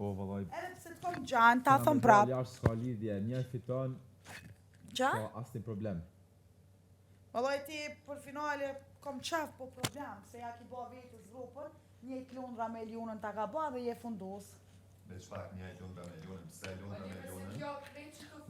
Po, vallaj. Edhe pse të kom gjanë, ta thom prap. Jashtë s'ka lidhje, një fiton, Qa? ka asnjë problem. Vallaj ti për finale kom qef po problem, se ja ki bo vetës grupën, një Londra me Eljonën ta ka ba dhe je fundos. Veç pak, një Londra me Eljonën, pse Londra me Eljonën?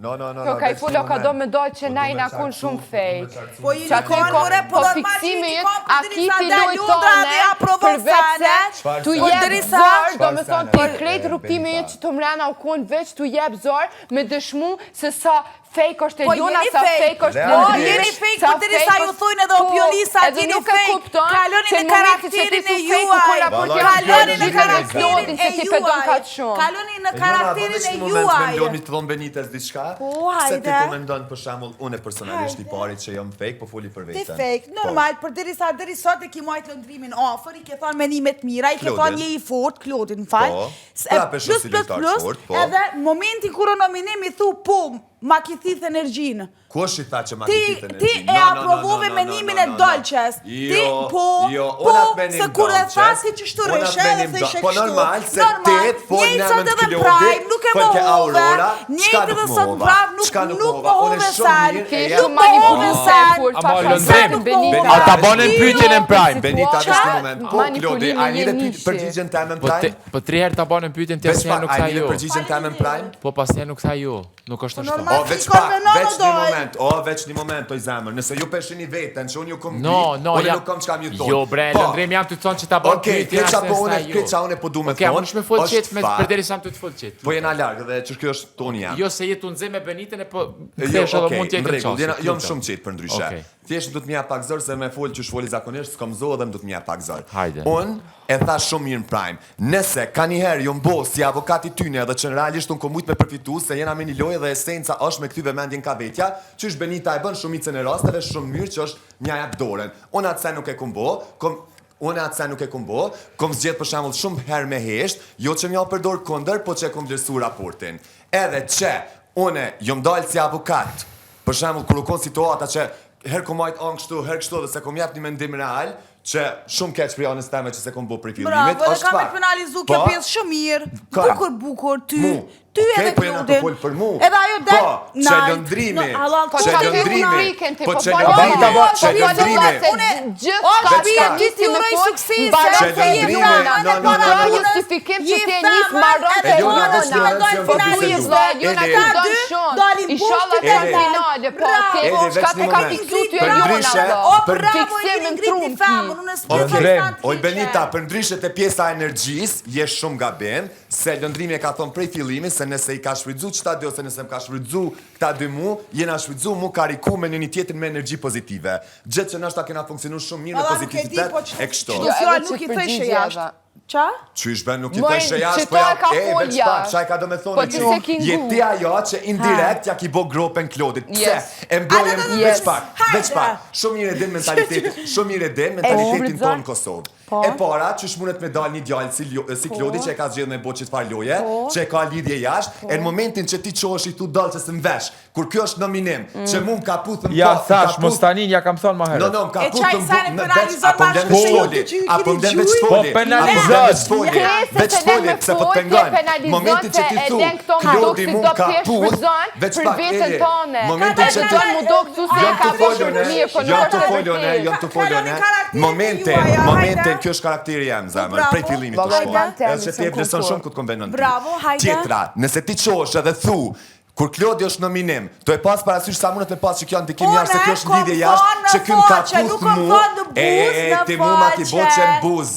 No, no, no, Kjo no, ka i veç fulo një ka do moment. me dojë që Po na du i me na kun qartësu, shumë po du me fake. qartësu Po një i Që aty kon, ko, more, po po normal fiksimi që i jët, kon, a për ki derisa ti del lojë Londra tone, dhe ja provon përveç se sene. Çfarë tu sene? jep Përderisa- zor, do Çfarë me thonë sene, ti e, krejt rrugtimi Benita? jët që të mrena u kon veç tu jep zor me dëshmu se sa fake është Po Eliona, jeni sa fake. fake është Po, Londri, jeni fake, sa po derisa fake ju është- thojnë edhe Po, opionista, edhe jeni nuk e fake. kupton Kaloni se në në momentin që ti karakterin thu e fake, u juaj. kur raporti Kaloni në gjithë me karakterin Klodin, e se ti pedon juaj. kaq shumë. Kaloni në Eliona, karakterin veç e një moment me juaj. mbloni të dhon Benites diçka? Po, Se ti hajde. po mendon për shembull, unë personalisht i pari që jam fake, po foli për Ti veten. fake, Po. normal, për derisa deri sot e ki majt lëndrimin afër, i ke thonë menimet mira, i ke Klodin. thonë je i fort, Klodin, më fal. Po, S- e, prapë e shoh plus, si plus, lojtar plus, fort, po. Edhe momentin kur o nominim i thu, po, ma ki thith energjinë. Ku është i tha që ma Ti ki thith ti energjinë? e No, no, no, aprovove no, no, menimin no, e no, no. Dolces. Ti Jo, po, jo, po, unë atë menim se kur e tha Dolces, si që shtu unë atë rreshe edhe menim theshe Do- Po kështu. normal se Normal, te fol njëjtë në sot emër të edhe në Klodit, Prime, nuk e fol ke mohove, Aurora, çka njëjtë nuk edhe sot në mohova? Prime, nuk Çka nuk nuk mohova? Unë mohove shumë sen. mirë Ke e shumë Nuk mohove manipuluese sen. kur Ama thash Londrim, Sen Benita. A ta bonën pyetjen në Prime? Benita, Qa? veç një moment. Po, Klodi, Manipulimi a njëre një pyet nishi. përgjigjen teme në Po te, Prime? po tri herë ta bonën pyetjen ti Veç asnjëherë pak, nuk a tha njëre jo. përgjigjen teme në Prime? Po pas nuk tha jo, nuk është ashtu. normal. O, veç Si pak, konvenon, veç o një doj. moment, o, veç një moment, oj zemër, nëse ju peshini veten, që unë ju kom No, ngrit, no, unë ja. nuk kam çka më ju thonë. Jo, bre, Po, Londrim jam të të thonë që ta bon Okej, pyetjen. këtë qa asnjëherë po s'tha unë, jo. këtë qa unë po du me Okej, a thonë, mund me fol është qetë me fakt. përderisa jam të të fol qetë. Po jena larg dhe që kjo është toni jam. Jo se jetu nxe me Benitën e po Jo, kthesh edhe okej, mund të në jetë rregull, qasje, jena- jam lutem. shumë qetë për ndryshe. Okej. Thjesht do të më jap pak zor se me fol që shfoli zakonisht s'kam zo dhe më do të më jap pak zor. Hajde. Unë e tha shumë mirë në Prime. Nëse ka një herë jom bo si avokati tyne edhe që në realisht unë kom mujt me përfitu se jena me një lojë dhe esenca është me kthy vëmendjen ka vetja, qysh Benita e bën shumicën e rasteve shumë mirë që është mja jap dorën. Unë atë sen nuk e kom bo, kom Unë atë sen nuk e kom bo, kom zgjedh për shembull shumë herë me hesht, jo që m'ja përdor kundër, po që e kom vlerësu raportin. Edhe që une jom dalë si avokat, për shembull kur u kon situata që herë kom majt anë kështu, herë kështu dhe se kom jap një mendim real, që shumë keq për anës teme që se kom bo prej fillimit, Bravo, edhe është kam e fakt. penalizu kjo Po, pjesë shumë mirë. Ka. Bukur, bukur, ty, Mu. ty Okej, edhe po jena të Klodin. fol për mu. Edhe ajo del Po, që nalt, lëndrimi, në halal Po që qa të ke lëndrimi, frikën ti, po po që po lëndrimi, po që lëndrimi. Gjithë O, ka Veç vjen pak. ti si me Uroj fol, sukses, mbaron Që te lëndrimi, Jona, no, no, no, ka no. justifikim që Je ti e nis femër, mbaron te edhe Jona, Jona. veç një moment, jam Po të ku je bisedu. vlla, Jona Ele. të don Dy, shumë. dalim Inshallah poshtë, të Ele. finale, po Bravo. ti Ele, veç çka një të ka moment. fiksu ty Për Jona ndryshe, vlla. O, për- bravo, Fiksim jeni në ngrit një trun femër, ti. unë s'po Okej. them sa të Oj keqe. Benita, për ndryshe te pjesa e energjisë, je shumë gabim, se Lëndrimi e ka thonë prej fillimit se nëse i ka shfrytzu qëta dy ose nëse më ka shfrytzu këta dy mu, jena shfrytzu mu kariku me njëri tjetrin me energji pozitive. Gjë që ndoshta kena funksionu shumë mirë me Valla, nuk e di, pozitivitet po që- e kështu. Qdo Jo, edhe fjalë që nuk i thëshe përgjigje jashtë. edhe. Qa? Qysh ben nuk i Moj, thëshe jashtë, që po ja, to e ka e, fol veç pak, jashtë. çaj ka do me thonë Po ti që se ki je ngu. ti ajo që indirekt ja ki bo gropen Klodit. Pse? Yes. E mbrojmë A, do, do, do, veç do. pak, veç Hajde. pak. Shumë mirë e din mentalitetin, shumë mirë e din mentalitetin shfrytëzon. tonë në Kosovë. Po. E para, që shmunet me dal një djalë si, Ljo- si Klodi që e ka zgjedhur me bo që farë loje, që e ka lidhje jashtë, e në momentin që ti çohesh i tu dalë që s'm vesh, kur kjo është nominim, që mu më ka puthën Ja thash, mos tanin, ja kam thonë ma No, herët. no, më ka E puthën qaj sa ne në veç, penalizon apo ma më lën shumë veç se ju foli, të që ju apo keni më lën veç gjujt. foli, Po apo më lën penalizon. veç foli, Krese veç se len foli, me pse po fol, të ti e pengon. penalizon Momentin se që ti e thu, len këto më dok Klodi si mu do më ka pjesh puth, shfrytëzon veç për pak, veten Eli, tone. Momentin Ka që ti don mu dok këtu se e Jam ka të bërë folur ne, mirë, po nuk jam të është e folur ne, vërtetë. jam të folur Kaloni ne. karakterin Momentin, juaja, momentin, hajde. kjo është karakteri jem zemër, Bravo. prej fillimit të Vallai, shkon. ban temi, Edhe që ti e s'm vlerëson kuptu. shumë ku të konvenon ty. Bravo, hajde. Tjetra, nëse ti çohesh edhe thu Kur Klodi është nominim, to e pas parasysh sa mundet me pas që kjo ndikim Unë jashtë, se kjo është kom lidhje jashtë, thonë në që ky më ka faqe, nuk puth kom mu. thonë në E, e, e, buz, në ti mu ma ki bo faqe. që në buz.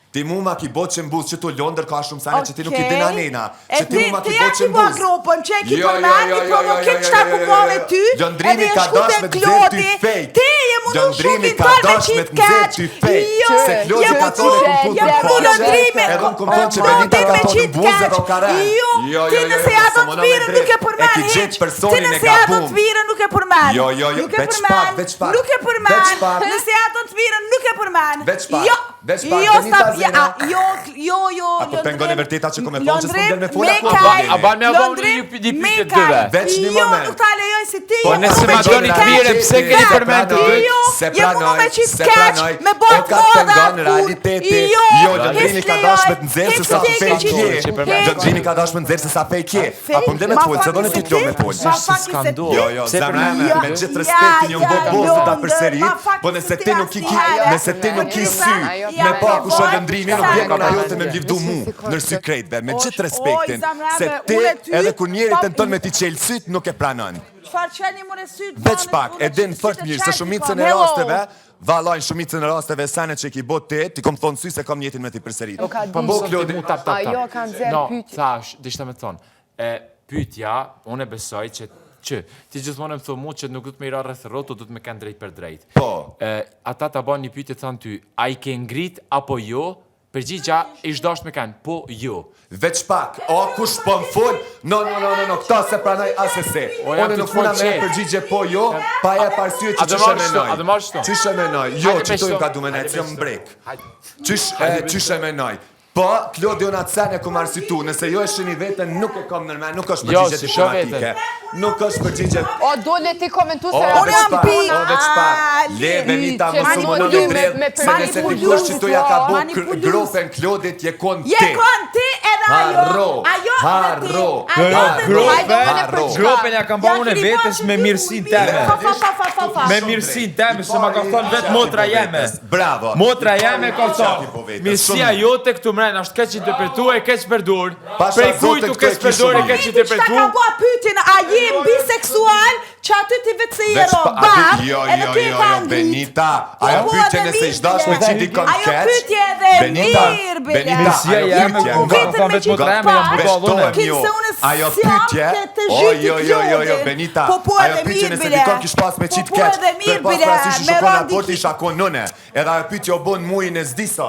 Ti mu ma ki bo që në buz, që tu Londër ka shumë sene që ti nuk i Okej. din anena. E Që ti mu ma ti ki ja bo që ki në bo buz. gropën, që e ki Jo, jo, përmend, jo, i jo, provokim jo, jo, qëta jo, ku jo, bo jo, me jo. ty, Lëndrimi edhe e ka shku dash te me të nxjerr ty Klodi, fake. Ti je mundu Lëndrimi shukin ka tol me dash me qitë të nxjerr keq. ty fake. Jo, Se Klodi je ka mundu thonë e kum je fut në mundu faqe, lëndrimi. edhe unë kum thonë që Klodin Benita ka me thonë në qitë buzë keq. edhe o ka rënë. Jo, Jo, ti jo, jo, nëse jo, ja do s'o të mona me mirën nuk e drejt. E përmend ki hiç. gjetë Ti personin e nëse ja do gabum. të mirën nuk e përmend. Jo, jo, jo, Nuk e veç përmend. pak, veç pak. Nuk e Veç përmend. pak. Nëse ja do të mirën nuk e përmend. Veç pak. Jo. Veç pak, Jo, Benita sta, Zena. ja, jo, jo, jo, A po pengon e vërteta që kom e thonë që s'po m'del me fola, Mekaj, po a ban A ban me a ba unë Londrim një një pyetje Mekaj. dyve. Veç një Jo, moment. nuk ta lejoj si ti. Po je nëse mu me ma qitë doni të keq. mirën, pse keni Vet, përmend të dytë? Jo, Se je mu pranoj, me qitë se keq, pranoj, me o bot ka moda pengon kur- realiteti. Jo, Jo, Londrimi ka dash me të nxjerr se sa Hiç fake ti, je. Që përmend. Londrimi ka dash me nxjerr se sa fake je. A po m'del me Ma të fol, se faki do në se ty të lo me ti, fol. Ma faki se S'ka ti. ndodhur. Jo, jo, Pse zemra përmend eme, të me dytë? gjithë respektin jam bo Ja, ja, boss të ta Londër, përsërit, ma faki po se nëse ti ti nuk i ki, asnjëherë. nëse ti nuk ki sy, Ja, me pa kush ja, është Londrimi, nuk ja, vjen nga ja, ajo të me mblivdu mu në sy krejtve, me gjithë respektin, Oj, zemra se eme, ti unë e ty, edhe kur njeri pa- tenton me ti qelë syt, nuk e pranon. Çfarë qeni more syt? Veç pak, e din fort mirë se shumicën e rasteve, vallaj shumicën e rasteve sene që ki bo ti, ti kom thonë sy se kam njetin me ti përsërit. ka Po di. Po mëson ti Klodi, mu tap tap tap. Ajo ka nxjerr No, pyetje. thash, dishta me thonë, e, pyetja, unë e besoj që që ti gjithmonë më thu mu që nuk do të më i ra rreth rrotull, do të më kanë drejt për drejt. Po. E, ata ta bën një pyetje thanë ty, a i ke ngrit apo jo? Përgjigja ish dasht me kanë, po jo. Veç pak, o kush po më fol? No, no, no, no, no, këta se pranoj asesi. O, jam Unë të nuk muna të me fol përgjigje po jo, pa e arsye që A do qysh e marrësh menoj. to? A do marrësh to? Qysh e menoj? Jo, Hajde, që besh tu to. im ka du me Hajde, nejt, jam besh to. brek. Hajde. Qysh, e, qysh e menoj? Po, Klodi unë atë sen e kum arsytu, nëse jo e shini veten, nuk e kam nërmen, nuk është Jo, përgjigje si shoh diplomatike. veten. Nuk është përgjigje O, dole ti komentu se O, ra- Unë veç jam pak, pi. o, veç pak. A, Le, Benita, që mos u mundo me manipulu, dredh, me- me se nëse manipulu, dikush që tu ja ka bo manipulu. grofen Klodit, je kon Je ti. kon ti edhe ajo. Harro, Ajo dhe ti. harro, Ajo dhe ti. Hajde, unë për harro. çka? Gropen ja kam ba Ja unë keni vetes bërë me që dy mirësinë ujë, teme. Fa, fa, fa, fa, fa, fa. Me mirësinë teme, se ma ka thonë vetë motra jeme. Bravo. Motra jeme ka Qati thonë, po vetes, mirësia shumë. jote këtu mrena është keq interpretuar e keq përdur. Pasha Prej kujt Zotin u këtu e keq ki përdor e shumë keq Çka interpretu? ka bua pyetjen, a je biseksual? Që aty ti vetë se je Veç pa, robar, aty, jo, edhe jo, ky e jo, ka jo, ngrit. Benita, Po, ajo po, pyetje edhe nëse mirë, ish dash me bile. qiti kon Ajo keq. pyetje edhe Benita, mirë, bile. Benita, Mirësia ajo jeme, pyetje, ku nga- ka thonë vetë motra jeme, jam Vetë budall unë. Veshtohem Kinse jo. unë Ajo s'jam pyetje, ke të o zhyti jo jo jo jo Klodin. Benita, Po, po, ajo edhe pyetje mirë, nëse bile. dikon kish pas me Po, qit po, keq, edhe të mirë, pas bile, parasysh me isha kon randi raporti ki- isha kon nëne. Edhe ajo pyetje u bën muajin e zdisa,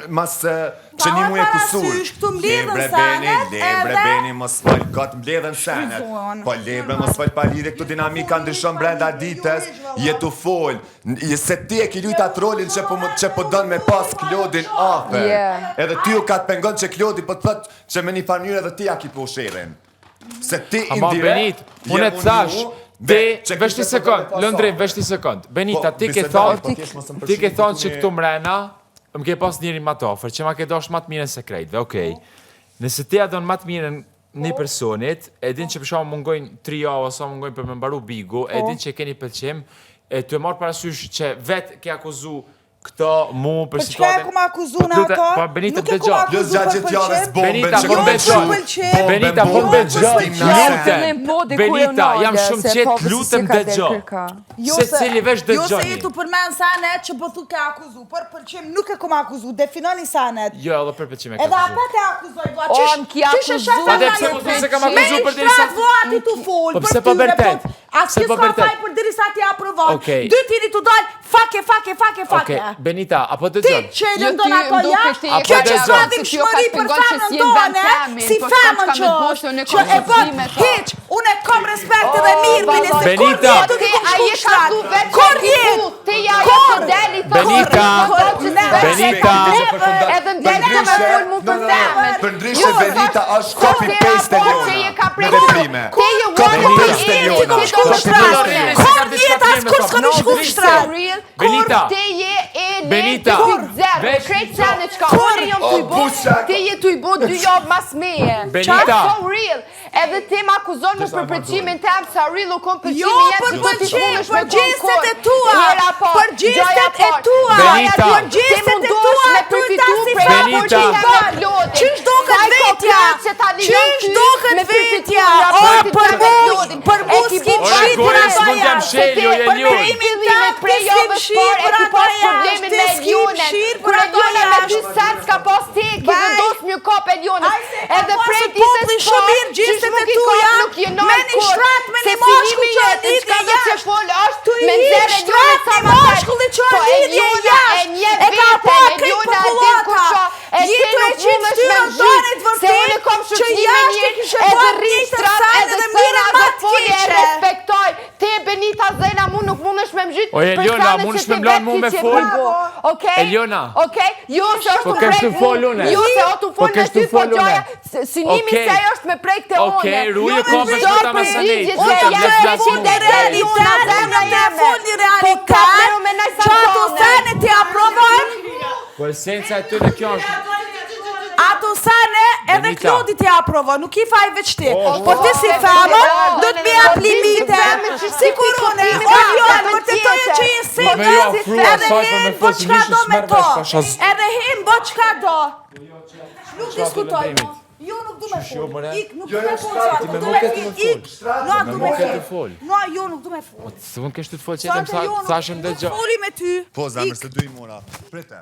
mas e, që një Pa muaj e kusur. parasysh, këtu mblidhen Lebre Beni, senet, lebre edhe- Beni, mos fol kot mbledhen senet. Shfrytëzohen. Po lebre mos fol pa lidhje, këtu dinamika ndryshon brenda ditës, je tu fol. Je se ti e ke lujt atë rolin që po më- që po don me pas Klodin afër. Yeah. Edhe ty u ka të pengon që Klodi po të thot që me një farë mënyrë edhe ti ja ki po sherin. Se ti Ama indirekt Benit, je unë e mundu thash, ve- ti që vesh kishte një sekond, të bëj Londrim, vesh një sekond. Benita, Po, ti ke bisedoj, thonë, po thjesht mos më ti ke përfshini thonë këtu që një- këtu mrena, më ke pas njërin më të afër, që ma ke dash më të mirën se krejtve, okej. Nëse ti ja don më të mirën një personit, e din që për shembull mungojnë 3 javë ose mungojnë për me mbaru bigu, e din që keni pëlqim, e tu e marrë parasysh që vet ke akuzu këto mu për Për çka e situatën. kum akuzu në Po, lutem, ato? Po Benita Nuk e kum dëgjoj. akuzu Plus gjatë për gjithë javës pëlqim. bomben Benita, që po kom dëgjoj. çu, Pëlqim. bomben, Benita, po bomben, dëgjoj. s'dim na sen. Lutem. Fillim po diku e Benita, jam nale, shumë se qetë, po, se lutem si ka del dëgjoj. kërka. Jo Se cili vesh Jo se dëgjoni. je tu përmend sanet që po thu ke akuzu, por pëlqim nuk e kum akuzu, definoni sanet. Jo, edhe për pëlqim e ka Edhe akuzu. apet e akuzoj vlla. O, Qysh më ki qysh e akuzu. shef Pa dhe ana pse jo po thu se kam Me akuzu një për derisa shtrat vlla ti tu fol, Po për pse po tyre, vërtet? po as Pse kjo po s'ka vërtet? faj për derisa ti aprovon. Okej. Dy tiri tu dal, fake fake fake fake. Okej, Benita, apo Ti dëgjon? që e Jo, lëndon ti ato më duket jashtë, ti e kjo ka që dëgjon. s'ka Se ti jo ka dhimbshmëri për pengon që femrën s'je në vend tonë, temin, si po s'kam femën çka që me të është, bosh, unë e që kam e bën shqetësime, tha. hiç, unë e kam respekt edhe mirë, bile se kur Benita. jetë Ti ti kum a shku je ka shtrat. tu vetë Kur që ti jetë? thu, ti ja ja Kur? të deli thot Benita. Benita. Edhe më deli të me fol mu për femën. Për ndryshe Benita është copy paste e Që je Leona. ka Në prekur. veprime. Ti je Copy one paste e ti Leona. ku shku Copy shtrat. paste e Leona. Kur jetë as kur s'ka në shku shtrat. Real, Benita. Kur ti je e ne Benita. 2.0, Veç krejt sene çka Kur? unë jam tu i O, bo, bushak. ti je tu i bo dy javë mas meje. Benita. So real. Edhe ti më akuzon mu për pëlqimin tem, sa real u kon pëlqimi Jo, jem, për që do t'i pëlqim, punësh për me kon gjestet kur. e tua, Hera pa, për gjaja gjestet e pa, tua, Benita. për gjestet Ti e mundosh tua, me tu ta përfitu si prej famën Benita. që i me bën. Klodin. Qysh duket Sa i ka vetja? plot që ta lejon Qysh ty duket me përfitu vetja? në O, raportin për tënd me mu, Klodin. për mu E ki s'ki bo Ore, mshit për gore, ato s'mund jam jashtë. shel, jo, je Për ljuj. merimin Fillimet tënd, prej ti s'ki javës mshir parë e për ki ato pas jashtë, problemin ti me s'ki Elionën. mshir Kur për ato Eliona me dy jashtë. sen s'ka pas ti, ki Baj. vendos mjë kop Elionës. Ai se ka Edhe pasur prej ditës populli shumë parë, mirë qysh gjestet nuk e i kop, tuaja, nuk je nal me një kur. shtrat, me Se një mashkull synimi që e jote, lidhje çka do që jashtë. fol është Tu i me hip nxjerr Elionën shtrat sa një më tepër. mashkulli që Po, e lidhje Eliona e jashtë. njeh E ka veten, pa krejt Eliona e din kush popullata. qa, e ti Jetu e nuk qitë mundesh me ftyrën zhyt, tonë të se vërtet unë kam që shoqëri me jashtë e njerë, kishe edhe bërë rri njëjtën shtrat, sen edhe edhe thëna mënyrën dhe më të folje e keqe. respektoj. Ti Benita Zena mu nuk mundesh me me mzhyt O, Eliona, për mund sene që shme ti mlan vetë mu si me që fol? po. Okej? Eliona. Okej? Jo, se është Po të kesh prek të fol mu. une. Jo, se o të Po fol me kesh ty, të po fol une. gjoja, synimi Okej. se ajo është me prek të one. Okej, ruje Jo, ka me për çdo shkëta përgjigje masanej. që Lutem, ja le jep flas mu. fund e Realitet, zemra unë të jeme. fol një Po ka realitet, meru me naj që ato santone. sene ti aprovon, Po esenca e tyre kjo është. ato sene edhe Benita. Klodi ti aprovon, nuk i faj veç ti. Po ti si Po, femër, po, do të mi jap po, limite. po, Sikur unë, po, o Jon, po, vërtetoje që je Po single, me ju afru edhe asaj për me hin fol bo se çka nishu do me s'merr to. vesh, pasha z- Edhe hin bo çka do. Nuk diskutoj vendimit. mo. Jo, nuk du me Qysh jo, fol. more? Ik, nuk du me fol. sa, Ti me nuk du mu me ke të fol. me fol. Ik. No, Me du mu me ke të fol. fol. No, jo, nuk du me fol. Se unë kesh të të fol që Sante, jo, nuk- thashem nuk dëgjoj. foli me ty. Po, zemër, Ik. se du i mora. Prite.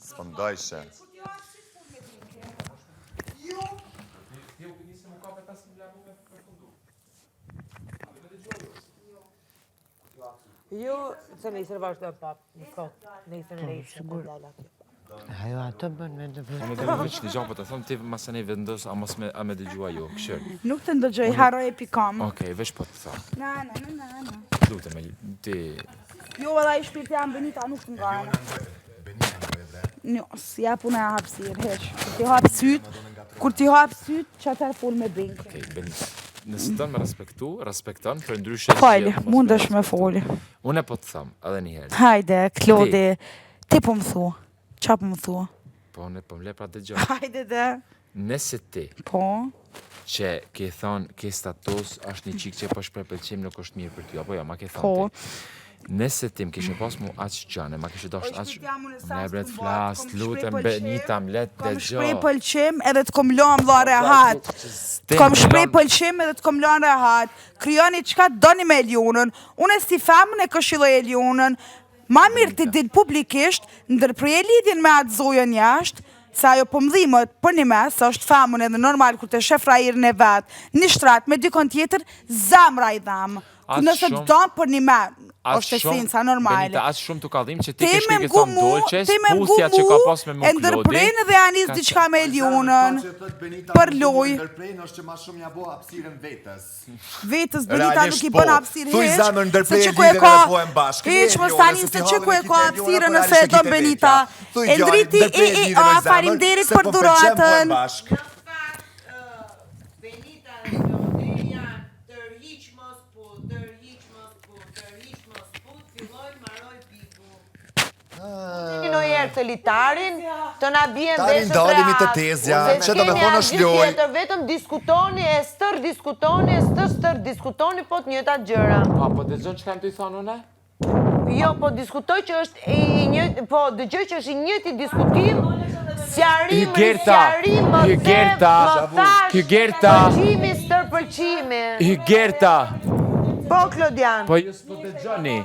S'po ndajshe. Jo, se nesër vazhdo pap, në kot, nesër në rejshë, po dal atje. Ajo ato bën me të Unë do të veç dëgjoj, po të them ti masanej vendos a mos me a me dëgjua jo, këshir. Nuk të ndëgjoj, harroj e pikam. Okej, veç po të them. Na, na, na, na, na. Lutem, ti Jo, valla i shpirti jam Benita, nuk të ngana. Jo, si ja puna e hapësirë, heq. Kur ti hap syt, kur ti hap syt, që atëherë fol me Benki. Okej, Benita. Nëse don me respektu, respekton, për ndryshe Fal, zgjedh mos me mundesh me respektu. fol. Unë po të them edhe një herë. Hajde, Klodi, ti po më thu. Qa po më thu? Po unë po më le pra dëgjoj. Hajde dhe. Nëse ti Po. që ke thonë ke status është një çik që po shpreh pëlqim nuk është mirë për ty, apo jo, ma ke thonë Po. ti. Nëse ti më kishe pas mu aq gjane, ma kishe dasht O, aq... shpirti jam, unë sa Më bre s'kum të bot, flas, kom shpreh lutem pëlqim, Benita, më le të Kom dëgjoj. shpreh pëlqim edhe të kom lënë vlla rehat. Ti Kom më shpreh lon- pëlqim edhe të kom lënë rehat. Krijoni çka doni me Elionën. Unë si femën e këshilloj Elionën. Ma mirë ti dil publikisht, ndërpreje lidhjen me atë zojën jashtë, se ajo po mdhimët për një mes, se është femën edhe normal kur të shef frajerin e vet, një shtrat me dikon tjetër, zemra i dham. Aq Nëse shumë- të don për një me, Aq është shumë- esenca normale. Benita, aq shumë të ka dhimë që ti Ti ke me shkë mgu thonë mu, dolqes, ti me mgu puthja që ka mu, pas me mu e ndërpren dhe ja nis Ka diçka me Elionën. Për lojë. Ndërprejnë është që ma shumë ja bo hapësirën vetës. Vetës Benita nuk Realisht i po. bën hapësirë Thuj hiç. zemër Se ndërpreje që ku e lidhjen ka edhe bëhen bashkë. Hiç Eliona, mos tani se se ti që ku e hallin e ka kite Eliona, hapësirën po nëse e realisht e don kite Benita. vetja. Thuj djali, Endriti ndërpreje i i lidhjen a e zemër, faleminderit se për po pëlqen, bëhen dhuratën. bashkë. Në fakt, Benita dhe Klodi janë tërhiq mos pu, tërhiq mos pu, tërhiq mos pu, filloj maroj bigu. Ndonjëherë të litarin, të na bien Tani veshët ndalemi rehat. te tezja, Se që do me s'keni thonë është asgjë lojë. tjetër, Vetëm diskutoni e stër diskutoni e stër stër diskutoni po të njëjtat gjëra. Pa, po dëgjon çka jam tu i thonë unë? Jo, po diskutoj që është i një, po dëgjoj që është i njëjti diskutim. Sqarim, Hygerta, sqarim, më the, Hygerta, më thash, Hygerta. Pëlqimi, stër pëlqimi. Hygerta, Po Klodian. po ju s'po dëgjoni.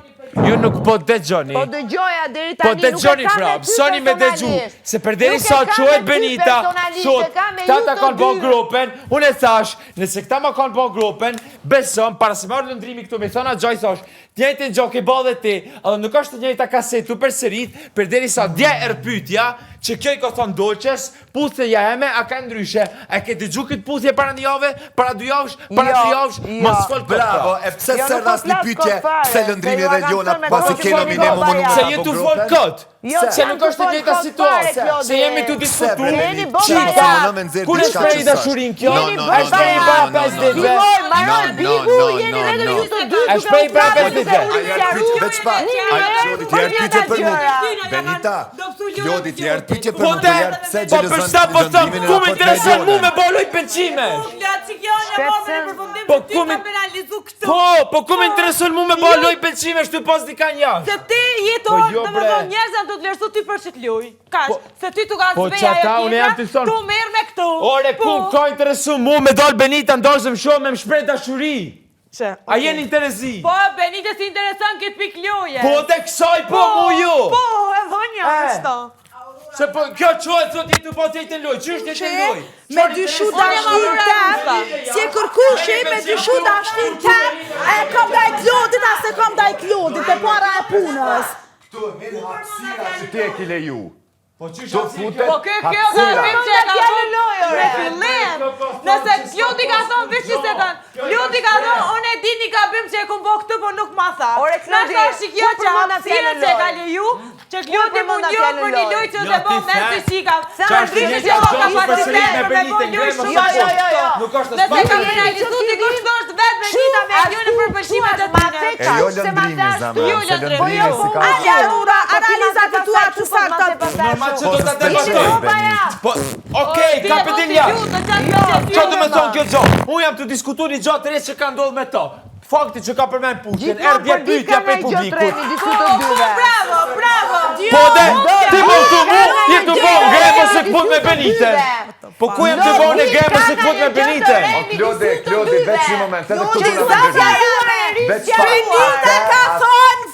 Ju nuk po dëgjoni. Po dëgjoja deri Po tani, nuk e dëgjoni kam pra, me ty mësoni me dëgju, personalisht. se përderi Nuk e sa kam quhet me ty Benita, personalisht, thot, e kam me këta ju ta të kanë bo dy. grupen, unë e thash, nëse këta ma kanë bo grupen, beson, para se marrë lëndrimi këtu, me thona gjaj, thash, të njëjtën gjë ke bë dhe ti, edhe nuk është të njëjta kasetë tu përsërit, përderi sa dje erpytja, që kjo i ka thonë dolqes, puthje ja eme, a ka ndryshe, a ke dëgju këtë puthje para një jave, para dy javësh, para Jo, dy javësh, jo. mos fol kot, pra. Bravo, e pse Jo, se nuk po ras një flas pyetje, kot fare, pse lëndrimi se edhe ju a Eliona kanë thënë me pasi kot ke foli nominim kot më nuk baja. Se ka je bo tu fol grupen? kot. Jo, Se jam nuk tu është e fol njëjta kot situatë. fare, Klodi. Se jemi tu diskutu. bre, Jeni bo Çika, baja. Mundon me nxjerr Kur diçka është që shpreh dashurinë kjo? No, Jeni no, bo no, Është shpreh no, para no, no, 5 no, ditëve. Filloj, maroj No, no, bigu, no, jeni no, vetëm no. ju të dy E duke shpreh u para flakur, pesë duke ditëve. u Ai erdh sqaru. pyetje veç pak. Një Ai herë Klodi për tjerë pyetje njëjtat për mua. gjëra. Benita, Klodi tjerë pyetje për Po mua. te, Po pse po për xhelozon sa po thëm, lëndrimin në ku më raport me intereson mu Elionën? me bo lojë pëlqimesh? Si kjo në Shpepse. në përfundim Po të ty ku mi- kam penalizu këtu. Po, po ku më intereson mu me bo lojë pëlqimesh tu pas dikan jashtë? Se ti jeton, Po jo, do më bre. thonë, njerëz janë të të vlerësu ty për që të luj. Kash, Po- se ty tu ka po zbeja që ata, ajo unë jam të tjetra, thonë- tu merr me këtu. Ore, ku Po. ka interesu mu me dal Benita ndoshëm shumë me më shpreh dashuri? Që? A jeni interesi? Po, Benita si intereson këtë pikë loje. Po te kësaj po mu ju. Po, e dhonja, E. është. Se po kjo quhet sot je tu po të njëjtën lojë. Ç'është të njëjtën lojë? Me dyshu dashnin tem, si e kërkushi me dyshu dashnin tem, e kam daj Klodit, a se kam daj Klodit, e para e punës. Këtu hin hapësira që ti e ke leju. Po ç'është Këtu hapësira? futet Po kjo kjo ka hapësira. thënë që e ka thënë me fillim. Nëse Klodi ka thënë veç një sekond. Klodi ka thënë unë e di një gabim që e kum bo këtë, po nuk ma tha. Ore, Klodi, Nashta është kjo ku që përmenda hapësirën fjalën që e ka lojë? leju, që Klodi mu përmenda njoh fjalën për një lojë? lojë që Jo, të bo ti mes the. dy qikave. Qa është Ndryshe njëjta që ka gjë, kapacitet përsërit me për me bo Benitën, lojë ngre, shumë mos Jo, jo, jo, jo. Nuk është Nëse as ka pak. penalizu dikush është vetë Benita me Elionën për pëlqimet e tyre. E jo lëndrimi, zemër, Jo se lëndrimi, lëndrimi jo. si ka... Ale Arura, analizat e tua të sakta. Normal që Po, do ta s'të debatoj. Benit. Po, okej, ka pëtin jashtë. Qa do me thonë kjo gjo? Unë jam të diskutu një gjo të re që ka ndodhë me to. Fakti që ka përmen putin, Gjithmonë erdhi e për ditë pyetja ka prej ndaj gjë publikut. tremi, diskuto dyve. Bravo, bravo. Po dhe, ti më thu mu, je të bo ngre mos e këput me Benitën. Po ku jam të bo në ngre mos e këput me Benitën? O, Klodi, Klodi, veç një moment, edhe këtu Klodi, do na zazja ndërhyj. Veç pak. Benita ka thonë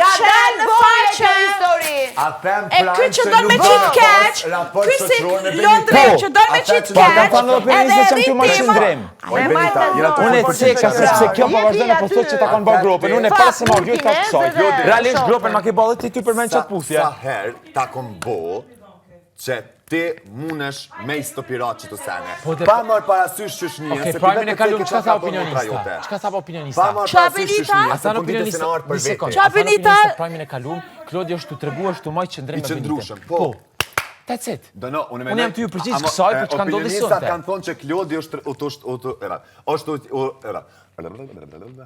Ka faqen, dalë boje kjo faqen. histori. A them E prime ky që don me nuk qit ka keq, pas raport ky si shoqëror me Londrë Benitën. që don me A them qit që Po, keq, ka thënë edhe opinionista edhe që jam tu marrë rri qëndrim. Oj, Benita, jena të Unë e fol për ceka qëtë sepse kjo po Jepi vazhdon e po aty. thotë që ta kanë bërë gropën. Unë e para se marr ta kësaj. Klodi. Realisht gropën ma ke ballë ti ty përmend Sa, çat puthje. sa herë ta kom bo që ti munesh me i stopirat që të sene. Po dhe- Pa marrë parasysh që është një, Okej, se ti prime-in vetë e kalum, ke çka çka tha ka bo motra opinionista? jote. Çka tha opinionista? Pa marrë Qa parasysh që është Benita? një, A se thanë po ditës opinionista, se në ardhë për një sekond, vete. Qa a thanë Benita? opinionista prime-in e kalum, Klodi është të tregu është të maj qëndrim I me Benitën. qëndrueshëm, po. That's it. Do no, unë Unë jam ty ju përgjigj kësaj për çka ndodhi Opinionistat sonte. kanë thonë që Klodi është u është u të era, është u u era.